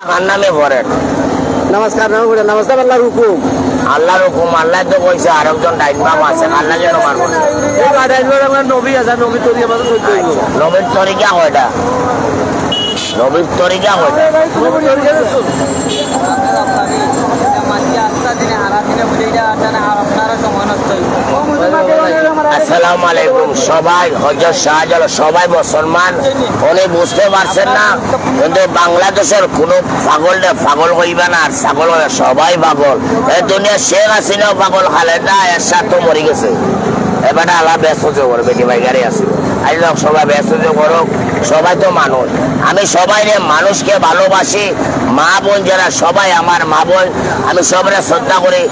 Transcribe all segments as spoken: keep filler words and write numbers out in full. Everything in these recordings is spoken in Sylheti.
কার নামে পড়েন? নামাজ কার নামে পড়ে? নামাজ তো আল্লাহর হুকুম। আল্লাহর হুকুম, আল্লাহ তো কইছে আরেকজন ডাইন বাম আছে, আল্লাহ কেন মারবো? এই বা ডাইন বাম আমার নবী আছে, নবীর তরিকা মতো চলতে হইব। আচ্ছা, নবীর তরিকা কয়টা? নবীর তরিকা কয়টা? নবীর তরিকা তো চল- আসসালামু আলাইকুম। সবাই হজরত শাহজালাল, সবাই মুসলমান, উনি বুঝতে পারছেন না, কিন্তু বাংলাদেশের কোনো পাগল রে পাগল কইবা না, আর ছাগল কইবা, সবাই পাগল। এ দুনিয়া শেখ হাসিনাও পাগল, খালেদা এরশাদ তো মরি গেছে। এবার আলা ব্যস্ত যে ওর বেটি ভাই গাড়ি আছে। আই লোক সবাই ব্যস্ত যে করো, সবাই তো মানুষ। আমি সবাই রে মানুষকে ভালোবাসি, মা বোন যারা সবাই আমার মা বোন, আমি সবরে শ্রদ্ধা করি।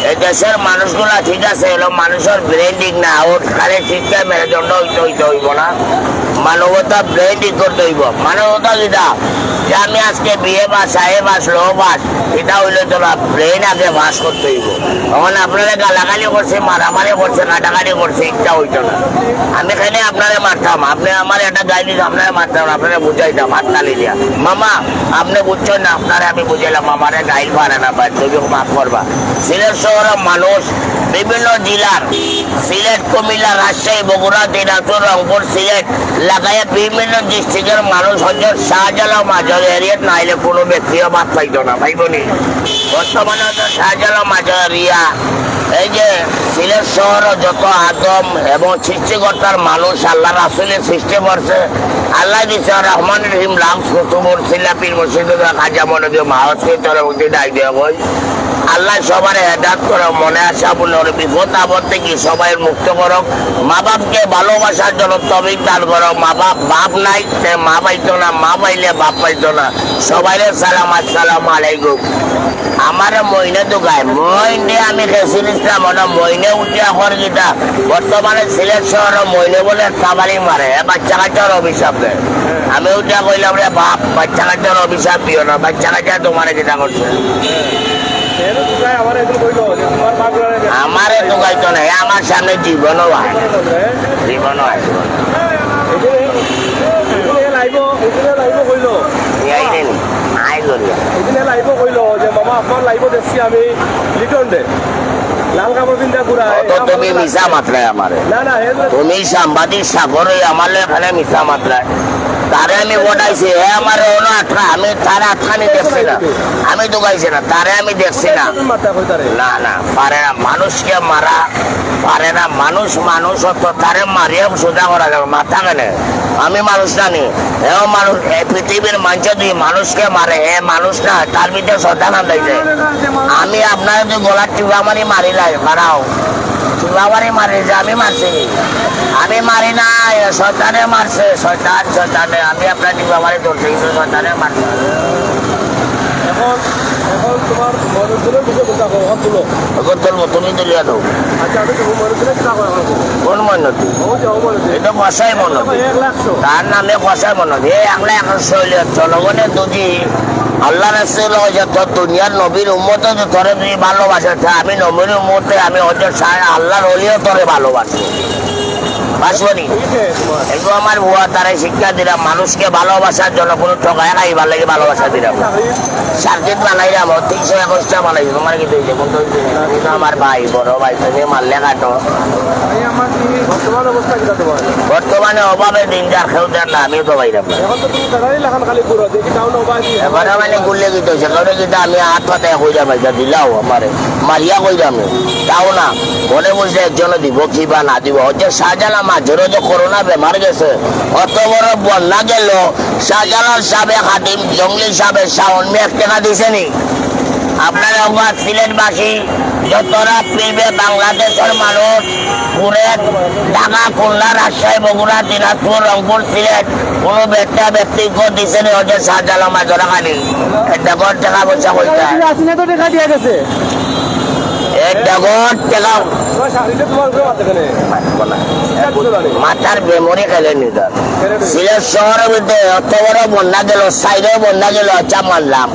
এই দেশের মানুষগুলা ঠিক আছে, এলো মানুষের ব্রেন ঠিক না, ওর খালি শিক্ষা মেরুদণ্ড হইতে হইতে হইব না, মানবতা ব্রেন ঠিক করতে হইব। মানবতা কিতা? যে আমি আজকে বিএ পাস, আইএ পাস, ল পাস, এটা হইলে তো না, ব্রেন আগে পাস করতে হইব। তখন আপনারা গালাগালি করছে, মারামারি করছে, কাটাকাটি করছে, ইচ্ছা হইতো না। আমি কেনে আপনারে মারতাম, আপনি আমার একটা গাইল দিন, আপনারে মারতাম, আপনারে বুঝাইতাম হাততালি দিয়া। মামা, আপনি বুঝছেন না, আপনারে আমি বুঝাইলাম, আমারে গাইল পারে না ভাই, তুমি মাফ করবা। সিলেট শহরের মানুষ, বিভিন্ন জেলার, সিলেট, কুমিল্লা, রাজশাহী, বগুড়া, দিনাজপুর, রংপুর, সিলেট, লাগাইয়া বিভিন্ন ডিস্ট্রিক্টের মানুষ হজরত শাহজালাল মাজর এরিয়াত না আইলে কোনো ব্যক্তিও ভাত পাইতো না, পাইবনি? বর্তমানে হজরত শাহজালাল মাজর এরিয়া, এই যে সিলেট শহর যত আদম এবং সৃষ্টিকর্তার মানুষ, আল্লাহ রাসুলের সৃষ্টি করছে, আল্লাহ দিছে রহমান রহিম, লামস কুতুবুর সিল্লা পীর মুর্শিদ খাজা মনোযোগ মাহসকে তরফ দিয়ে ডাক দেওয়া হয়। আল্লাহ সবার হেদাত করো, মনে আশা পূর্ণ করো, বিপদ আপদ থেকে সবাই মুক্ত করো। মা বাপকে ভালোবাসার জন্য তৌফিক দান করো। মা বাপ, বাপ নাই, তে মা পাইতো না, মা পাইলে বাপ পাইতো না। সবাইরে সালাম, আসসালামু আলাইকুম। আমারে মইনে তো গায়, মইনে আমি খেসিল ইসলাম, ওটা মইনে উঠিয়া কর গিতা। বর্তমানে সিলেট শহরে মইনে বলে কাবালি মারে, এ বাচ্চা কাচ্চার অভিশাপ দেয়। আমি উঠিয়া কইলাম, "রে বাপ, বাচ্চা কাচ্চার অভিশাপ দিও না, বাচ্চা কাচ্চা তোমারে কিতা করছে?" আমারে তো গাইতো না, এ আমার সামনে জীবনও আয়, জীবনও আয়। এই আইলেন, আয় করিয়া। এদিন লাইভও কইলো যে, "মামা, আপনার লাইভও দেখছি আমি লিটন দে। লাল কাপড় পিন্ধা ঘুরা।" অত তুমি মিছা মাতরায় আমারে। না, না, হে বলে তুমি সাংবাদিক সাগর হয়ে আমার লগে এখানে মিছা মাতরায়। তারে আমি পটাইছি, হে আমারে অনো আটকা, আমি তারে আটকানি দেখছি না। আমি তো গাইছি না, তারে আমি দেখছি না। তুমি মাথা কই তারে? না, না, পারে না, মানুষকে মারা পারে না। মানুষ, মানুষ অত তারে মারিয়া সোজা করা যাবে, মাথা কেনে? আমি মানুষ না নি? হেও মানুষ, এই পৃথিবীর মানুষে যদি মানুষকে মারে, হে মানুষ না, তার ভিতরে শয়তান আন্দাইছে। আমি আপনারে যদি গলাত টিপা মারি মারিলাই, মারাও। টিপা মারি মারি যে আমি মারছি। আমি মারি নাই, শয়তানে মারছে, শয়তান, শয়তানে। আমি আপনারে টিপা মারি ধরছি, কিন্তু শয়তানে মারছে। এখন, এখন তোমার মনোরঞ্জনের বিষয়ে কথা বলো, এখন তুলো। এখন তুলবো, তুমি তুলিয়া দাও। আচ্ছা, আমি তো মনোরঞ্জনের কথা বলো। কোন মনোরঞ্জন? ও যে, ও মনোরঞ্জন। এটা কষাই মনোরঞ্জন। এক লাখ শো। তার নামে কষাই মনোরঞ্জন। এই এক লাখ শো হইলে জনগণের যদি আল্লাহ রাসূল হয় যে তোর দুনিয়ার নবীর উম্মত যে তোরে যদি ভালোবাসে, তা আমি নবীর উম্মতে আমি হয়তো সারা আল্লাহর অলিও তোরে ভালোবাসবো। বাসবো নি? এগুলো আমার বুয়া তারাই শিক্ষা দিলাম, মানুষকে ভালোবাসার জন্য কোনো ঠকায় না, এবার লাগে ভালোবাসা দিলাম। সার্কিট বানাইলাম, ও তিনশো একুশটা বানাইছি, তোমার কি দিয়েছে? কোন তো হইছে? তুমি তো আমার ভাই, বড় ভাই, তুমি মারলে কাটো। এই আমার কি বর্তমান অবস্থা কিটা তোমার? বর্তমানে অভাবে দিন যার, কেউ দেন না, আমিও তো বাইরে। এখন তো তুমি ফেরারি লাখান খালি ঘুরো, দেখি তাও না অভাব আছে। এবারে মানে গুল্লে কি তো, সেখানে কিন্তু আমি আট পাতায় কইলাম, এটা দিলাও আমারে, মারিয়া কইলাম, তাও না। মনে বুঝলে একজনে দিব কি বা না দিব। হচ্ছে শাহজালাল মাজরে যে করোনা বেমার গেছে, অত বড় বন্যা গেল, শাহজালাল সাহেব খাদিম জঙ্গলি সাহেব শাওন মিয়া এক টাকা দিছে নি? আপনারা ওবা সিলেটবাসী যতরা পূর্বে বাংলাদেশের মানুষ ঘুরে ঢাকা, খুলনা, রাজশাহী, বগুড়া, দিনাজপুর, রংপুর, সিলেট, কোনো ব্যক্তি ব্যক্তিত্ব দিছে নি? ওই যে শাহজালাল মাজরা খালি এক ডগর টাকা পয়সা কইতা। আসলে তো টাকা দিয়ে গেছে। এক ডগর টাকা। তোমার শাড়িটা তোমার উপরে মাথা কেনে? মাথার মেমোরি খেলে নিতাম। সিলেট শহরের মধ্যে অত বড় বন্যা গেল, সাইডে বন্যা গেল, আচ্ছা মানলাম।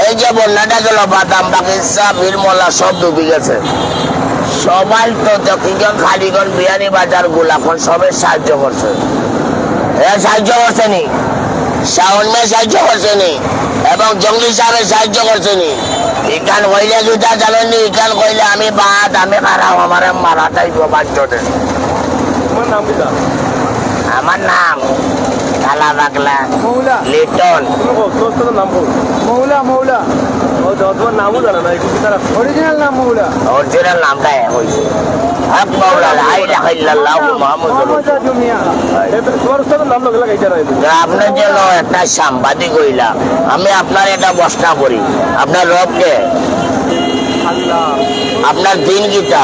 এই যে বন্যাটা গেল, বাদাম বাগিচা, বীরমলা সব ডুবি গেছে। সবাই তো দক্ষিণগঞ্জ, কালীগঞ্জ, বিয়ানীবাজার, গোলাপগঞ্জ সবে সাহায্য করছে। এ সাহায্য করছে নি? শাওন মিয়া সাহায্য করছে নি? এবং জঙ্গি সাহেবে সাহায্য করছে নি। ইখান কইলে কিতা জানো নি? ইখান কইলে আমি বাদ, আমি খারাপ, আমারে মারা যাইবো বাঞ্চতে। তোমার নাম কিতা? আমার নাম কালা পাগলা মৌলা। লিটন। তুমি কও, তোমার নাম কও। মৌলা, মৌলা। ও, তো তোমার নামও জানো না, একটু কিতা রাখো? অরিজিনাল নাম মৌলা। অরিজিনাল নামটা এক অইছে। হক মৌলা, লা ইলাহা ইল্লাল্লাহু মুহাম্মাদুর রাসূলুল্লাহ। এ, তো তোমার উস্তাদের নাম লগে লাগাইতে নাই। তো আপনার জন্য একটা সাংবাদিক অইলাম। আমি আপনার একটা প্রশ্ন করি, আপনার রব কে? আল্লাহ। আপনার দিন কিতা?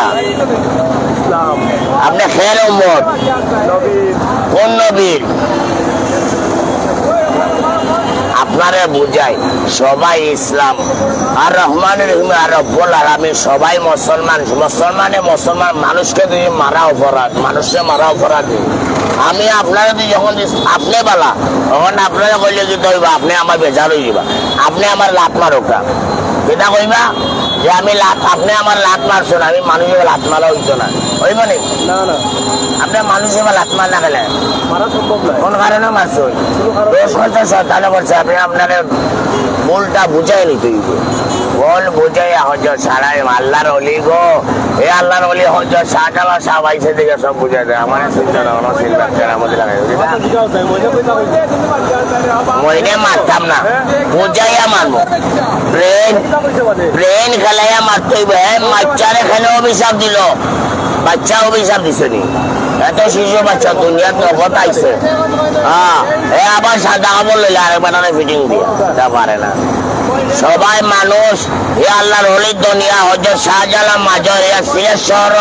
ইসলাম। আপনি খের উম্মত? নবীর। কোন নবীর? আপনারে বুঝাই, সবাই ইসলাম। আর রহমানের রহিম আর রব্বুল আলামিন সবাই মুসলমান। মুসলমানে মুসলমান মানুষকে যদি মারা অপরাধ, মানুষকে মারা অপরাধ। আমি আপনারে যদি যখন দিস-, আপনি বালা, তখন আপনারে কইলে কিতা অইবা? আপনি আমার বেজার অইযিবা, আপনি আমার লাত মারুকা। কিতা কইবা? যে আমি লাত, আপনি আমার লাত মারছেন, আমি মানুষে লাত মারা অইতো না, অইবো নি? না, না। আপনি মানুষে লাত মার না কেনে? মারা সম্ভব নয়। কোন কারণে মারছেন? কোনো কারণে দোষ করছে, শয়তানে করছে, আপনি আপনারে ভুলটা বুঝাই নিতে অইবো। ভুল বুঝাইয়া হজরত সারাই আল্লাহর অলি গো, এ আল্লাহর অলি হজরত শাহজালাল সাহেব আইছে দেখে সব বুঝাই দেয়। আমার চিন্তা না, আমার চিন্তা, আমার লাগাই দিবা। মইনে মারতাম না, বুঝাইয়া মারমু। ব্রেন, ব্রেন খেলাইয়া মারতে অইবো। হে বাচ্চারে খেলে অভিশাপ দিল, বাচ্চা অভিশাপ দিছে নি? এত শিশু বাচ্চা দুনিয়াত নগদ আইছে। হ্যাঁ, এ আবার সাদা কাপড় লইলে আরেক বেটারে ফিটিং দিয়ে, তা পারে না। সবাই মানুষ, এ আল্লাহর অলির দুনিয়া, হজরত শাহজালাল মাজর, এ সিলেট শহর,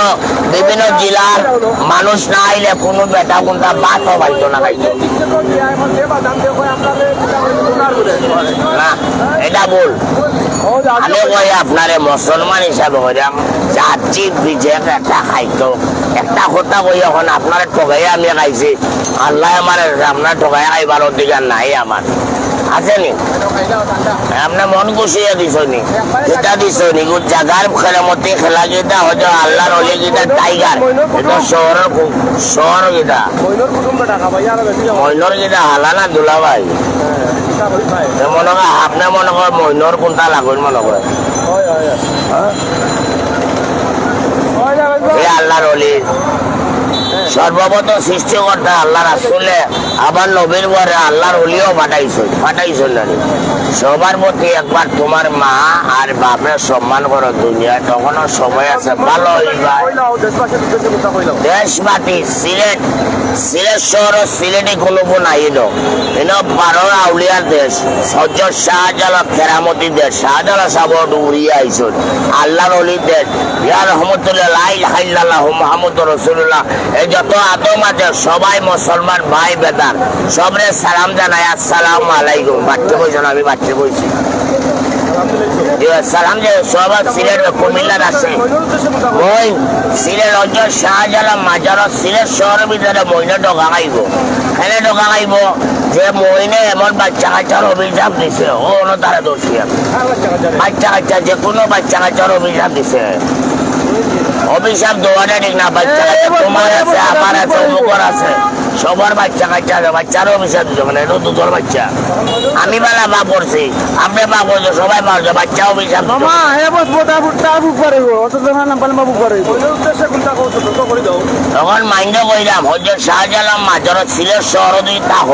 বিভিন্ন জেলার মানুষ না আইলে কোনো বেটা কোনটা ভাতও পাইতো না খাইতো। না, এটা ভুল। আমি কই আপনারে মুসলমান হিসাবে কইরাম, যার জিদ বিজেক একটা খাইতো, একটা কথা কই, এখন আপনারে ঠগাইয়া আমি খাইছি, আল্লাহ আমার, আপনার ঠগাইয়া খাইবার অধিকার নাই আমার, আছে নি? আপনি মন খুশি হইয়া দিছনি, যেটা দিছনি, গো জাগার খেলামতি খেলা যেটা হয়তো আল্লাহর অলি যেটা টাইগার, এটা শহরের কু-, শহর যেটা। মইনর কিতা হালা না দুলা ভাই? এ মনে হয় আপনি মনে করেন মইনর কোনটা লাগইন মনে করেন? হ্যাঁ? এ আল্লাহর অলি, সর্বপ্রথম সৃষ্টিকর্তা আল্লাহ রাসুলে আবার নবীর পরে আল্লাহর অলিও পাঠাইছইন, পাঠাইছইন না নি? সবার প্রতি একবার তোমার মা আর বাপের সম্মান করো দুনিয়ায়, তখনও সময় আছে, ভালো হইবা। দেশবাসীর উদ্দেশ্যে কথা কইলাম। দেশবাসী, সিলেট, সিলেট শহর, সিলেটি কোনো গুণ আইল। এন বারো আউলিয়ার দেশ, হজরত শাহজালাল কেরামতি দেশ, শাহজালাল সাহেব উড়িয়া আইছইন, আল্লাহর অলির দেশ, ইয়া রহমতুল্লাহ, লা ইলাহা ইল্লাল্লাহু মুহাম্মদুর রাসূলুল্লাহ। এই যত আদম আছে সবাই মুসলমান ভাই বেদার, সবরে সালাম জানাই, আসসালামু আলাইকুম। বাচ্চা কইছেন, আমি বাচ্চা কইছি। জি, সালাম যে সব সিলেট কুমিল্লার আছে। ওই সিলেট অঞ্চল শাহজালাল মাজার সিলেট শহরের ভিতরে মইনে ঢোকা খাইব। খেলে ঢোকা খাইব যে মইনে এমন বাচ্চা কাচ্চার অভিশাপ দিছে, ও অন্য তারা দোষী। বাচ্চা কাচ্চা, যে কোনো বাচ্চা কাচ্চার অভিশাপ দিছে। অভিশাপ দেওয়াটা ঠিক না, বাচ্চা কাচ্চা তোমার আছে, আমার আছে, অমুকর আছে, সবার বাচ্চা কাচ্চা আছে, বাচ্চারও অভিশাপ দিছে, মানে এটা দুধর বাচ্চা। আমি বালা পাপ করছি, আপনি পাপ করছেন, সবাই পাপ করছে, বাচ্চা অভিশাপ দিছে। মামা, হে বস, বস, তার বুক, তার বুক পার হইব, অত তো না, না, পালমা বুক পার হইব। তখন মাইন্ড কইলাম, হজরত শাহজালাল মাজর সিলেট শহর দুই তাহ,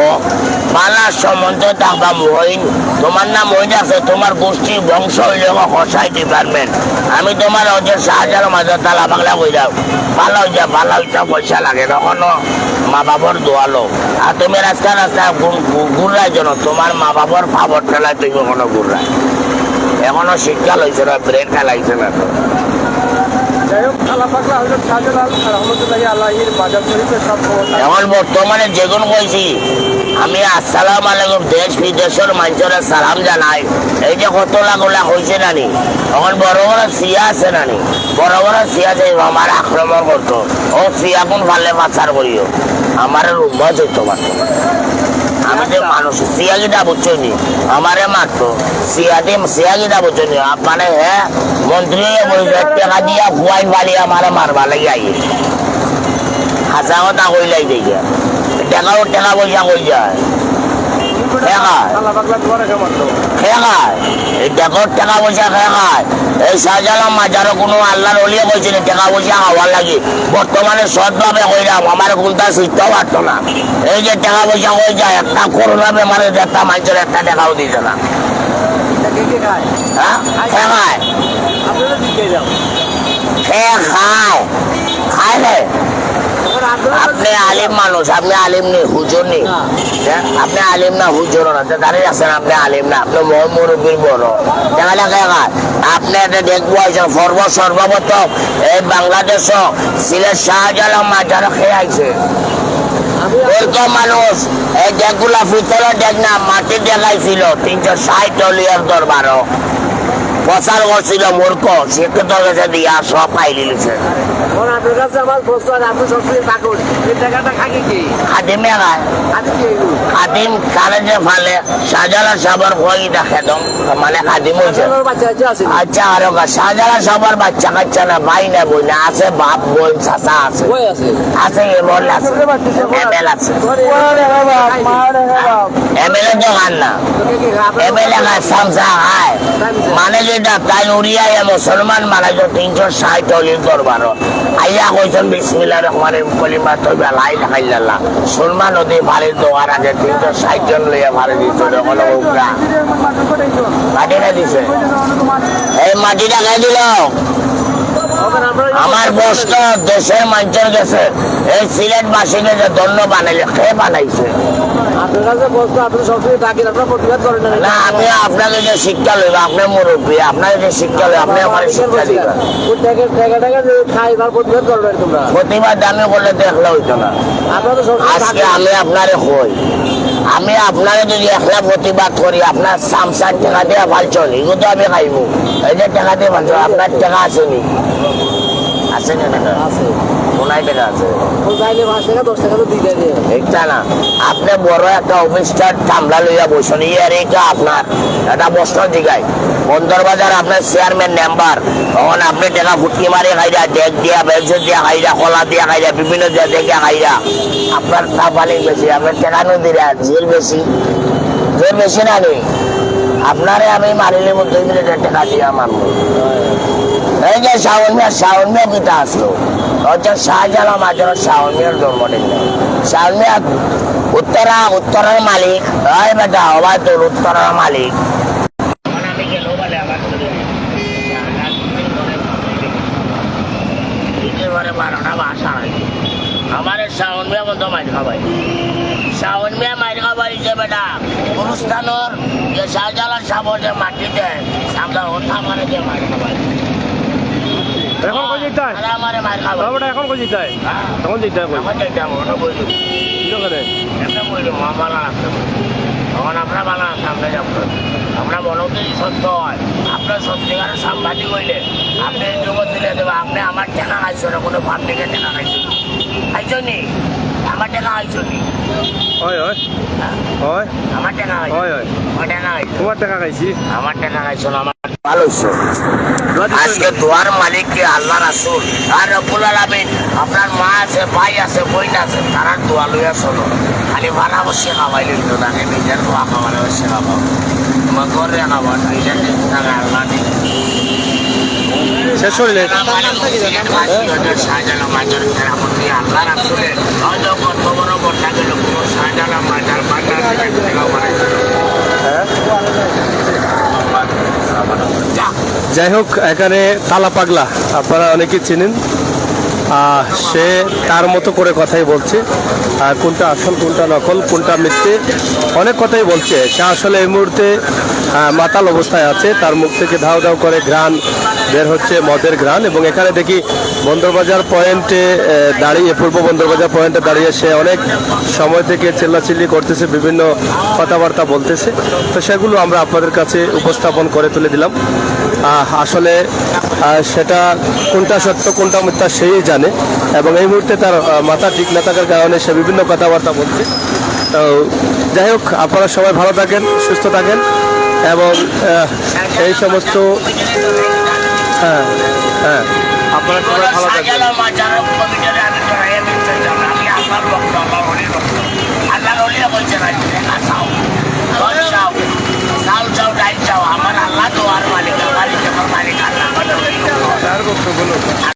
বালা সম্বন্ধ থাকবা মইন, তোমার নাম মইন আছে, তোমার গোষ্ঠী বংশ হইলে আমার কষাই ডিপার্টমেন্ট। আমি তোমার হজরত শাহজালাল মাজর তালা পাগলা কইলাম, ভালো হইয়া, ভালো হইতে পয়সা লাগে, তখনও মা বাবার দোয়ালো। আর তুমি রাস্তা রাস্তা গুন-, গু-, ঘুররাই যেন, তোমার মা বাবার ফাবর ঠেলায় তুমি কোনো ঘুররাই। এখনো শিক্ষা লইছে না, ব্রেন খেলাইছে না তো। যাই হোক, কালা পাগলা হজরত শাহজালাল রহমতুল্লাহি আলাইহির মাজার শরীফের সব খবর। এখন বর্তমানে যেগুন কইছি, আমি আসসালামু আলাইকুম, দেশ বিদেশের মানুষের সালাম জানাই। এই যে কত লাখ লাখ হইছে নানি, এখন বড় বড় সিয়া আছে নানি, বড় বড় সিয়া যে আমার আক্রমণ করতো, ও সিয়া কোন ফালে পাচার করিও, আমার রুম্বা যেত পারতো। আমি যে মানুষ, সিয়া কিতা বুঝছো নি? আমারে মারতো। সিয়া দি, সিয়া কিতা বুঝছো নি? আপ-, মানে, হ্যাঁ, মন্ত্রী হয়ে বলছে, টেকা দিয়া ফুয়াই ফালি আমারে মারবা লাগি আইয়ে। হাছা কথা কইলাই দেখিয়া। টেকাও, টেকা পয়সা কই যায়? কে খায়? কে খায়? এই দেখো, টেকা পয়সা কে খায়? এই শাহজালাল মাজারো কুনু আল্লার অলিয়ে কইছইন নি টেকা পয়সা খাওয়ার লাগি? বর্তমানে সৎভাবে কইরাম, আমার কুনটা শিখতেও পারতো না। এই যে টেকা পয়সা কই যায়, একটা করোনা বেমারে যে একটা মাইনষর একটা টেকাও দিছে না। হ্যাঁ? কে খায়? কে খায়? খায় রে? আপনে আলিম মানুষ, আপনে আলিম নি, হুজুর নি। হ্যাঁ? আপনে আলিম না, হুজুর না, তো দাঁড়িয়ে আছেন, আপনে আলিম না, আপনে মহা মুরব্বির বড়। তাহলে কে খায়? আপনে এটা দেখবো, একজন সর্ব-, সর্বপ্রথম এই বাংলাদেশো সিলেট শাহজালাল মাজারো কে আইছে। ওই তো মানুষ, এই দেখগুলা ভিতরে দেখ না, মাটি দেখাইছিল, তিনশো ষাট অলিয়ার দরবারও। প্রচার করছিল মূর্খ, শিক্ষিতর কাছে দিয়া সব পাইলি লিছে। এখন আপনার কাছে আমার প্রশ্ন আছে, আপনি সবসময় থাকুন, এই টাকাটা খাকে কি? খাদিমে খায়। খাদিম কি হইল? খাদিম কারে যে ফালে, শাহজালাল সাহেবের কই দেখে দম, মানে খাদিম হইছে। আপনার বাচ্চা কাচ্চা আছে নি? আচ্ছা, আর ওকে শাহজালাল সাহেবের বাচ্চা কাচ্চা না, ভাই না, বই না, আছে বাপ, বই, চাচা আছে। কই আছে? আছে, এমএলএ আছে। এমএলএ আছে। এমএলএ দোকান না। এমএলএ না, সামসা খায়। মানে যেটা, তাই উড়িয়া ইয়া মুসলমান মারা গেল তিনশো ষাট অলির দরবারও। আইয়া কইছেন, "বিসমিল্লাহির রহমানির রহিম, কলিমা তৈবা, লা ইলাহা ইল্লাল্লাহ।" সুরমা নদী পাড়ির দোয়ার আগে তিনশো ষাট জন লইয়া পাড়ি দিছে, ওটা হলো উগরা। মাটি না দিছে। এই মাটিটা কে দিল? আমার প্রশ্ন দেশের মানুষের কাছে, এই সিলেটবাসীকে যে ধন্য বানাইলে, কে বানাইছে? আপনার কাছে প্রশ্ন, আপনি সবসময় থাকেন, আপনারা প্রতিবাদ করেন না? না, আমি আপনাকে যে শিক্ষা লইব, আপনার মুরব্বী, আপনাকে যে শিক্ষা লইব, আপনি আমার শিক্ষা দিবেন। ওই টাকা, টাকা, টাকা যে খাই, এবার প্রতিবাদ করো না তোমরা। প্রতিবাদ আমি করলে তো একলা হইতো না। আপনারা তো সবসময় আজকে থাকেন। আমি আপনারে কই, আমি আপনারে যদি একলা প্রতিবাদ করি, আপনার সামসার টাকা দিয়ে ফালছল, এগুলো তো আমি খাইব। এই যে টাকা দিয়ে ফালছল, আপনার টাকা আছে নি? আছে নি টাকা? আছে। কোনায় টাকা আছে? ও চাইলে পাঁচ টাকা, দশ টাকা তো দিতে দেয়। এটা না, আপনি বড় একটা অফিসটার কামলা লইয়া বসেন, ইয়ার এটা আপনার একটা প্রশ্ন জিগাই। বন্দর বাজার আপনার চেয়ারম্যান মেম্বার, তখন আপনি টাকা ফুটকি মারি খাইরা, ডেক দিয়া, বেঞ্চ দিয়া খাইরা, কলা দিয়া খাইরা, বিভিন্ন জায়গায় গিয়া খাইরা। আপনার তা পানি বেশি, আপনার টাকা নদীরা জেল বেশি, জেল বেশি না নি? আপনারে আমি মারিলে দুই মিনিটের টাকা দিয়া মারবো। এই যে শাওন মিয়া, শাওন মিয়া কিতা আসলো? হচ্ছে শাহজালাল মাজারো শাওন মিয়ার জন্মদিন। শাওন মিয়া উত্তরা, উত্তরার মালিক। এই বেটা, হবায় তোর উত্তরার মালিক। একেবারে বারোটা বাসা নাই। আমার শাওন মিয়া বন্ধ মাইর খাবাই। শাওন মিয়া মাইর খাবাই যে বেটা, গুরুস্থানর যে শাহজালাল সাহেব যে মাটি দেয়, আমরা ওটা আমারে যে মাইর খাবাই। এখন কই যাইতায়? আরে আমারে মাইর খাবাই। বাবাটা এখন কই যাইতায়? হ্যাঁ? এখন যাইতায় কই? এখন যাইতাম, ওটা বলি। কিলো করে? এমনি বলি, মা বালা রাখতে বলি। তখন আমরা বালা রাখতাম, আমরা যাবো। আমরা বলো তো এই সত্য হয়। আপনার সত্যিকারের সাংবাদিক হইলে, আপনি এই যুগ তুলে দেবে, আপনি আমার টাকা খাইছো না, কোনো পাবলিকের টাকা খাইছো না। খাইছো নি? আমার টাকা খাইছো নি? হয়, হয়। হ্যাঁ? হয়। আমার টাকা খাইছো? হয়, হয়। আমার টাকা খাইছো? তোমার টাকা খাইছি। আমার টাকা খাইছো না, আমার ভালো হইছে। আজকে দোয়ার মালিক কে? আল্লাহ রাসূল। আর রব্বুল আলামিন, আপনার মা আছে, ভাই আছে, বইন আছে, তারার দোয়া লইয়া চলো। খালি বানা বসে খাওয়াই লইল না, নিজের দোয়া খাওয়ানো বসে খাওয়াও। তোমার ঘরে খাওয়া, নিজের টাকা আল্লাহ দিন। শেষ করিলে? শাহজালাল মাজার কেরামতি আল্লাহ রাসূলের হয়তো কত বড় বন্যা গেল, কোনো শাহজালাল মাজার, মাজার হ্যাঁ? যা। যাই হোক, এখানে তালা পাগলা, আপনারা অনেকেই চিনেন। আহ, সে তার মতো করে কথাই বলছে, আহ, কোনটা আসল, কোনটা নকল, কোনটা মিথ্যে, অনেক কথাই বলছে। সে আসলে এই মুহূর্তে, আহ, মাতাল অবস্থায় আছে। তার মুখ থেকে ধাউ ধাউ করে ঘ্রাণ বের হচ্ছে, মদের ঘ্রাণ। এবং এখানে দেখি বন্দরবাজার পয়েন্টে, আহ, দাঁড়িয়ে, পূর্ব বন্দরবাজার পয়েন্টে দাঁড়িয়ে সে অনেক সময় থেকে চিল্লাচিল্লি করতেছে, বিভিন্ন কথাবার্তা বলতেছে। তো সেগুলো আমরা আপনাদের কাছে উপস্থাপন করে তুলে দিলাম। আহ, আসলে, আহ, সেটা কোনটা সত্য, কোনটা মিথ্যা, সেই জানে। এবং এই মুহূর্তে তার, আহ, মাথা ঠিক না থাকার কারণে সে বিভিন্ন কথাবার্তা বলছে। তো যাই হোক, আপনারা সবাই ভালো থাকেন, সুস্থ থাকেন, এবং, আহ, এই সমস্ত, হ্যাঁ, হ্যাঁ, আপনারা সবাই ভালো থাকবেন। শাহজালাল মাজার কমিটির আমি তো রায় দিতে চাই না, আমি আল্লাহর ভক্ত, আল্লাহর ওলি ভক্ত। আল্লাহর ওলি বলছে না, আসাও। বক্তব্য হলো,